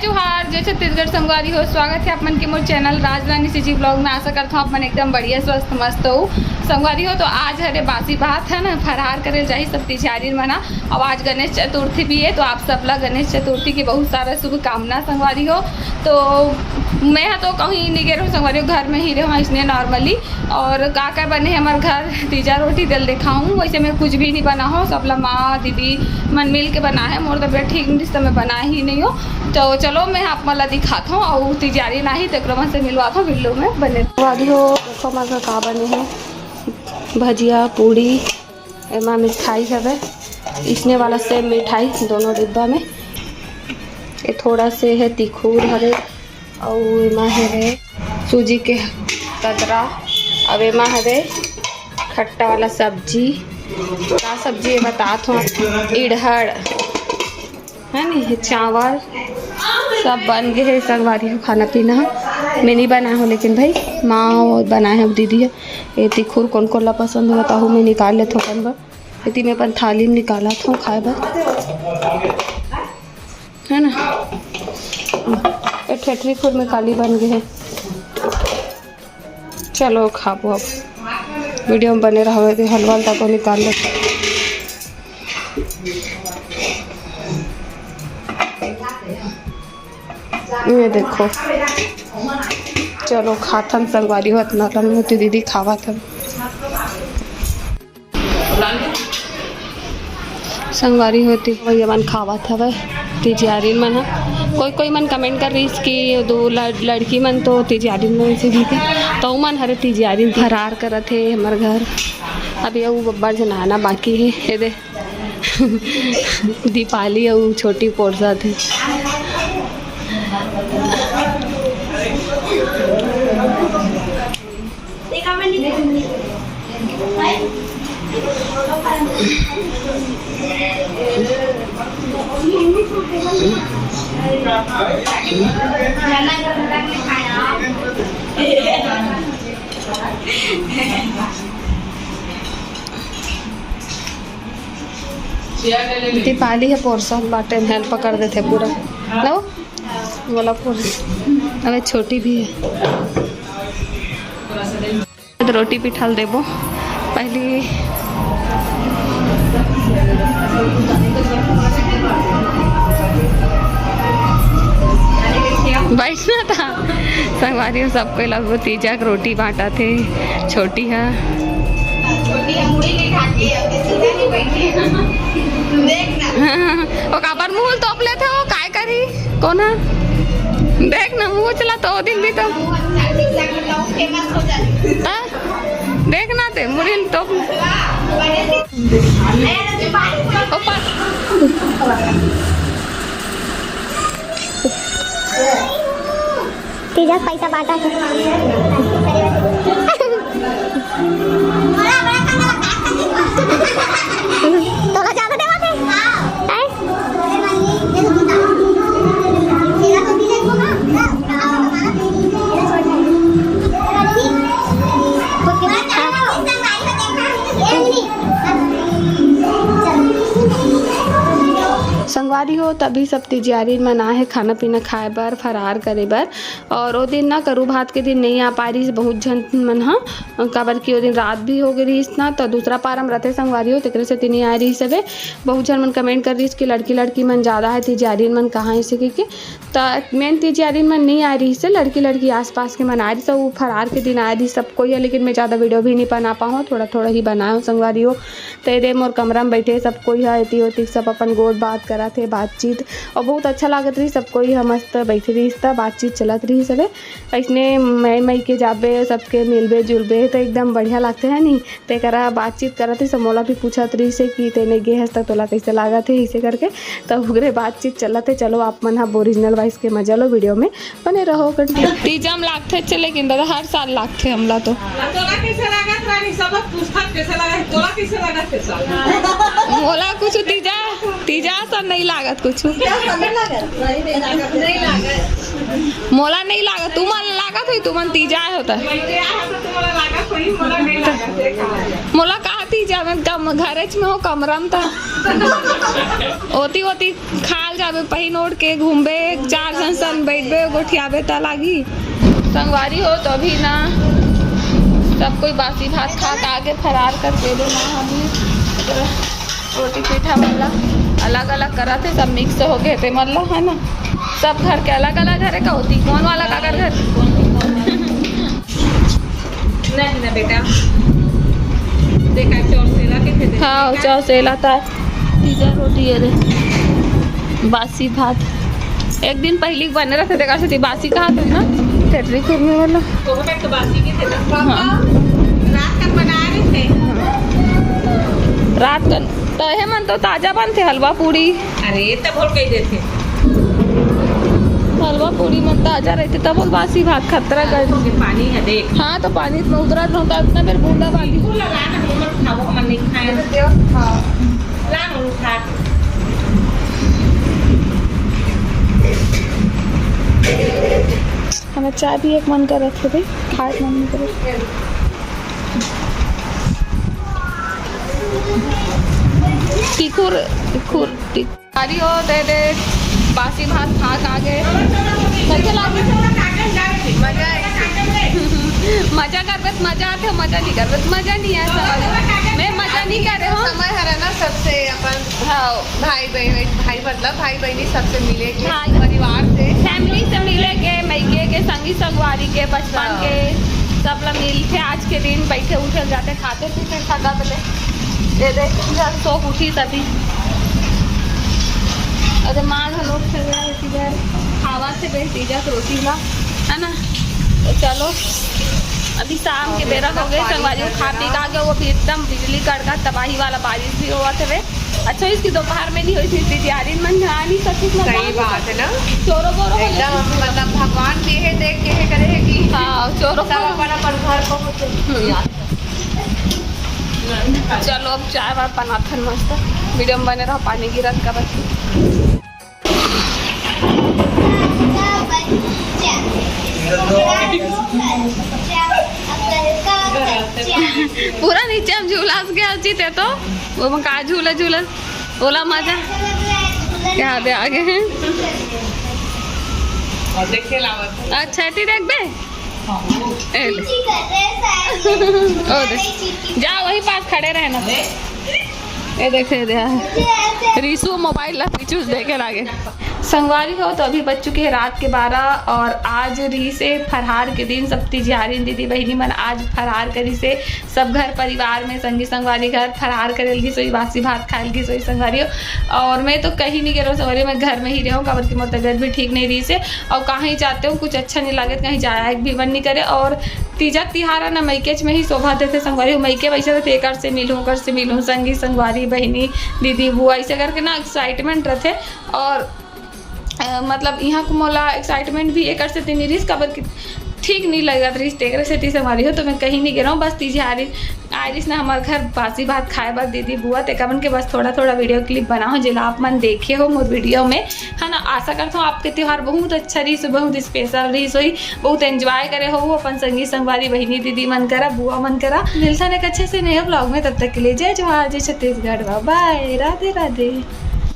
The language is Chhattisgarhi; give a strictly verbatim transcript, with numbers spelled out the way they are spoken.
जोहार, जय छत्तीसगढ़ संगवारी हो, स्वागत हे आप मन के मोर चैनल राजरानी सीजी ब्लॉग में। आशा करत हूँ आप मन एकदम बढ़िया, स्वस्थ, मस्त हो संगवारी हो। तो आज हरे बासी भात हे ना, फरहार करे जाही सब तिजहारिन मन ह। अब आज गणेश चतुर्थी भी हे, तो आप सब ला गणेश चतुर्थी की बहुत सारा शुभकामना संगवारी हो। तो मैं ह तो कहीं नहीं गे रहूँ संगवारी हो, घर में ही रहूँ इसने normally। और का का बने हे हमर घर तीजा रोटी, तेल दिखाऊँ। वैसे मैं कुछ भी नहीं बना हो, सब ला माँ दीदी मन मिल के बना हे। मोर तबियत ठीक नहीं, तो मैं बना ही नहीं हो। तो चलो, मैं आप मन ला दिखात हूँ, और तिजारी नाही, तेकरो मन से मिलवात हूँ, वीडियो में बने रहो। देखो, हमर घर का बने हे, भजिया, पूड़ी, एमा मिठाई हवे, इसने वाला सेम मिठाई दोनों डिब्बा में। ये थोड़ा से हे तिखुर हरे, अउ एमा हरे सूजी के तदरा, अब एमा हरे खट्टा वाला सब्जी। का सब्जी हे बतात हूँ, इड़हड़ हे नी, चावल सब बन गे हे संगवारी हो। खाना पीना मैं नहीं बनाए हूँ, लेकिन भाई माँ बनाए हे, दीदी हे। ये तिखुर कोन कोन ला पसंद होता हूँ, मैं निकाल लेथों अपन बर। एती मैं अपन थाली में निकालत हूँ खाए बर, है ना। एक ठेठरी फूल में काली बन गई है। चलो खाबो, अब वीडियो में बने रहो। ये हलवा तको निकाल लेते। ये देखो, चलो खाथन संगवारी हो, इतना लम्बी होती दीदी खावा था। संगवारी होती भैया मन खावत हवय, तिजियारिन मन ह। कोई कोई मन कमेंट कर रहीस कि दो लड़-, लड़की मन तो तिजियारिन मन से भी थे, तो उमन हरे तिजियारिन फरार करत हे हमर घर। अभी अउ बब्बर झन आना बाकी हे। ये दे दीपाली अउ छोटी पोरसा थे। दीपाली हे पोरसन बाटे, हेल्प कर देथे पूरा। लो, बोला पोरस। अबे छोटी भी है। रोटी पिठा ल देबो पहली। बैठना था। संगवारी हो, सबको लगभग तीजा के रोटी बांटा थे। छोटी है। छोटी है, मुड़ी नहीं ढाकी है, सीधा नहीं बैठी है। देख ना। वो काबर मुंह तोप लेथे, वो काय करी? कोन ह? देख ना, मुंह चला तो दिन भी तो। फेमस हो जाती। हाँ? देख ना ते, मुड़ी ल तोप। ओपा। तीजा के पैसा बांटा थे। तोला ज्यादा देवा थे? हैं? संगवारी हो, तभी सब तिजियारिन मन आए हे खाना पीना खाए बर, फरार करे बर। और ओ दिन ना करू भात के दिन नहीं आ पाए रहिस बहुत झन मन ह, काबर कि ओ दिन रात भी हो गे रहिस ना, तो दूसरा पारा म रथे संगवारी हो, तेकरे सेती नहीं आए रहिस हवे। बहुत झन मन कमेंट कर रहिस कि लड़की लड़की मन ज़्यादा है, तिजियारिन मन कहाँ, ऐसे कहिके। त मेन तिजियारिन मन नहीं आए रहिस हे, लड़की लड़की आसपास के मन आए रहिस हे। वो फरार के दिन आए रहिस सब कोई ह, लेकिन मैं ज़्यादा वीडियो भी नहीं बना पाऊँ, थोड़ा थोड़ा ही बनाए हूँ संगवारी हो। तो ये दे मोर कमरा में बैठे सब कोई ह, एती ओती सब अपन गोठ बात करत हे, बातचीत, और बहुत अच्छा लागत रहिस। सब कोई ह मस्त बैठे रहिस, त बातचीत चलत रहिस हवे। अइसने मई मई के जाबे, सबके मिलबे जुलबे, तो एकदम बढ़िया लागथे, है नी? तेकरा बातचीत करत रहिस, मोला भी पूछत रहिस हे कि तेने गे हस त तोला कइसे लागत हे, अइसे करके। त ओकरे बातचीत चलत हे। चलो, आप मन ह ओरिजिनल वॉइस के मजा लो, वीडियो में बने रहो। तीजा म लागथे, लेकिन दादा हर साल लागथे हमला तो। तोला कइसे लागत रानी? सब पूछत कइसे लागत, तोला कइसे लागत हे साल? मोला कुछ तीजा, तीजा असन नहीं लागत कुछ। नहीं लागत, नहीं लागत। मोला नहीं लागत, तुमन लागत हे तुमन तीजा आए होता। मोला कहा तीजा, मैं कम घरेच में हो, कमरा में था। ओती ओती खाल जाबे, पहिन ओढ़ के घूमबे, चार झन सन बैठबे, गोठियाबे त लागी। संगवारी हो, तो अभी ना सब कोई बासी भात खा के आगे फरार कर दे दे। माँ अभी रोटी पीठा मन ला अलग अलग करत हे, सब मिक्स हो गए थे मन ला, है ना। सब घर के अलग अलग हरे का होती, कौन वाला काकर घर? नहीं ना बेटा, देखा चौरसेला के थे। हाँ, चौरसेला था। तीजा रोटी है रे, बासी भात। एक दिन पहली बने रहते, देखा से बासी कहा थे ना, ठेठरी कुरमी वाला। तो मैं तो बासी के थे ना। हाँ। रात तक बना रहे थे। रात का तो हे मन तो ताजा बनते हलवा पूड़ी। अरे, तब और कही देते। हलवा पूड़ी मन ताजा रहते, तब बोल बासी भात खतरा कर। तो के पानी है, देख। हाँ, तो पानी में उतरा रहता, इतना बेर बूंदा बांदी। तू लगा ना, हम लोग खाओ, हम नहीं खाए। हाँ। ला, हम लोग खा। हमें चाय भी एक मन करत हे भाई, खाए के मन नहीं करे। टिकुर, टिकुर, टिकुर। अरे ओ दे दे, बासी भात खा खा के। कैसे लागी? मजा आए। मजा करबे त मजा आथे, मजा नहीं करबे त मजा नहीं आए। मैं मजा नहीं करे हो। समय हरे ना सबसे अपन। हाँ। भाई बहन, भाई मतलब भाई बहनी सबसे मिले के, हाँ। परिवार से। फैमिली से मिले के, मइके के, संगी संगवारी के, बचपन हाँ। के, सब ला मिल के आज के दिन बैठे उठे जाते, खाते पीते थका ले। दे दे, जब सो उठी तभी। अरे माँ घलो उठ गया है, इधर खावा से बेटी जा रोटी ला, है ना। तो चलो, अभी शाम के बेरा हो गए, संगवारी हो खा पी के आ गए। वो भी एकदम बिजली कड़का तबाही वाला बारिश भी हुआ थे। अच्छा, इसकी दोपहर में नहीं हुई थी, तिथियारिन मन आ नहीं सकती, ना सही बात है ना। चोरो बोरो हो एकदम, जाती। मतलब भगवान भी है, देख के है करे है कि हाँ, चोरो सब बोरो। अपन अपन घर पहुँचे। हम्म। चलो, अब चाय वाय बनाथन मस्त, वीडियो में बने रहो, पानी गिरत का बस। पूरा नीचे हम झूला के आची थे तो वो में का झूला झूला ओला मजा क्या दे आगे हैं। और देखे लावत। अच्छा, ती देखबे? ए ले। ओ दे। जा वही पास खड़े रहे ना। ये देखे दे। रिसु मोबाइल ला पीछू से देखे लागे। संगवारी हो, तो अभी बज चुके हैं रात के बारह और आज रिहिसे फरहार के दिन। सब तिथियारिन दीदी बहिनी मन आज फरहार करिसे। सब घर परिवार में संगी संगवारी घर फरहार करे लगी सोई, बासी भात खाए लगी सोई संगवारी हो। और मैं तो कहीं नहीं गे रहो संगवारी, मैं घर में ही रहूँ, काबर कि मोर तबियत भी ठीक नहीं रहिसे। और कहीं जाते हो कुछ अच्छा नहीं लागे, कहीं जाए भी मन नहीं करे। और तीजा तिहार है ना, मइकेच में ही शोभा देते संगवारी हो। मइके वैसे तो एकर से मिलूँ, ओकर से मिलूँ, संगी संगवारी, बहिनी, दीदी, बुआ, ऐसे करके ना एक्साइटमेंट रहते। और अ, मतलब इहाँ को मोला एक्साइटमेंट भी एकर से तेनी रिस, काबर कि ठीक नहीं लगत रिस, तेकरे सेती संगवारी हो, तो मैं कहीं नहीं गे रहो। बस तीजे आरिस, आरिस ना हमार घर बासी भात खाए बर दीदी बुआ, तेकर मन के बस थोड़ा थोड़ा वीडियो क्लिप बनाओ, जेला आप मन देखे हो मोर वीडियो में, है ना। आशा करता हूँ आपके त्योहार बहुत अच्छा रिस, बहुत स्पेशल रिस होई, बहुत एंजॉय करे हो अपन संगी संगवारी, बहिनी, दीदी मन करा, बुआ मन करा। मिलता एक अच्छे से नए ब्लॉग में, तब तक के लिए जय जोहार, जय छत्तीसगढ़, बाय बाय, राधे राधे।